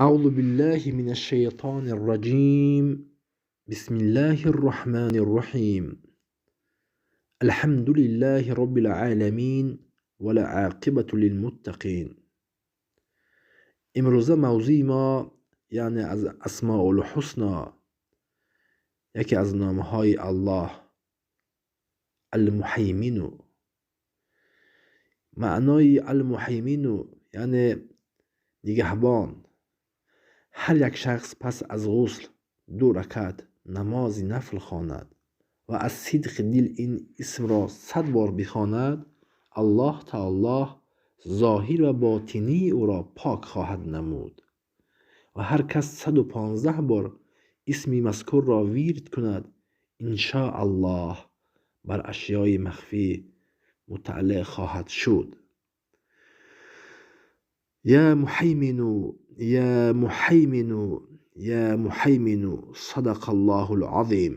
أعوذ بالله من الشيطان الرجيم. بسم الله الرحمن الرحيم. الحمد لله رب العالمين والعاقبة للمتقين. Имрӯза мавзӯи мо, яъне аз Асмоулҳусно, яке аз номҳои Аллоҳ, Алмуҳаймину. Маънои Алмуҳаймину яъне нигаҳбон. Ҳар як шахс пас аз ғусл 2 ракат намози нафл хонад ва аз сидқи дил ин исмро 100 бор бихонад, Аллоҳ таоло зоҳир ва ботинии ӯро пок хоҳад намуд. Ва ҳар кас 115 бор исми мазкурро вирд кунад, иншоаллоҳ бар ашёи махфӣ мутталиъ хоҳад шуд. Я муҳаймину, я муҳаймину, я муҳаймину. Садақа Аллоҳул азим.